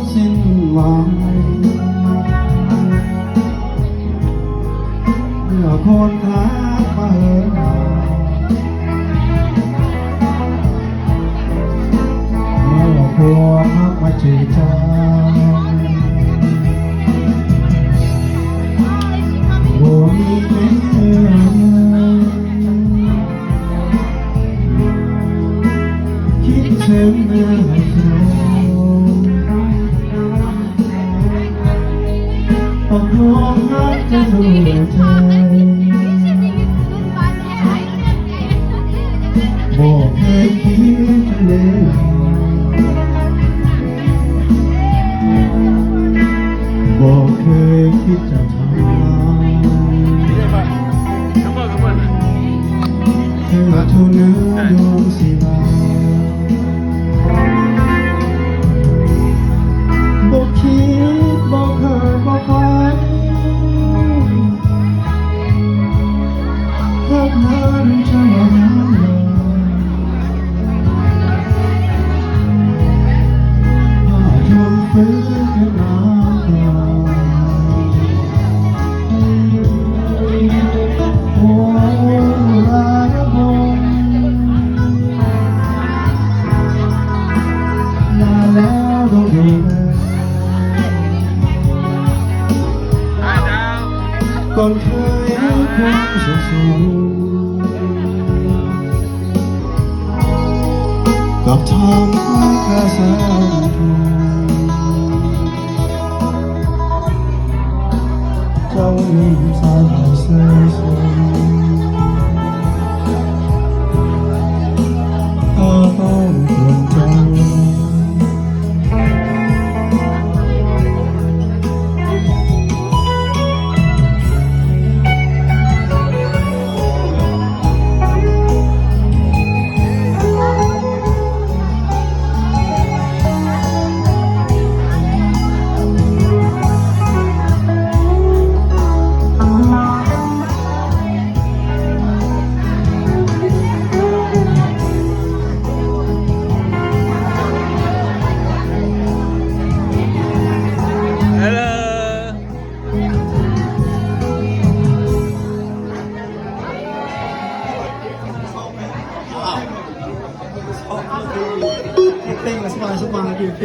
ສິ້ນຫວັງ ເມື່ອຄົນທັກມາເຫີນຫາ ເມື່ອຄວາມຮັກມາເຈີຈາ ບໍ່ມີແມ່ ຄິດເຖິງເມື່ອເຮົາສອງ ຕ້ອງຮ້ອງໄຫ້ຈະຫົວໃຈ ບໍ່ເຄີຍຄິດຈະເລີຍ ບໍ່ເຄີຍຄິດຈະ ເທື່ອເທົ່ານັ້ນດວງສິວ່າ ບໍ່ຄິດ ບໍ່ເຄີຍ ບໍ່ຝັນ ຮັກເຮົາເທົ່ານັ້ນ ກ່ອນເຄີຍມີຄວາມສຸກສູງ ກັບທຳກະສັດ ເຈົ້າມີສາຍສາຍສົມ ກະຕ້ອງເປັນເຈົ້າ.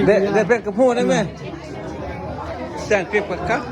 ເດ ເດເປັນກະພູໄດ້ແມ? ແສງເປັນປະກາດ.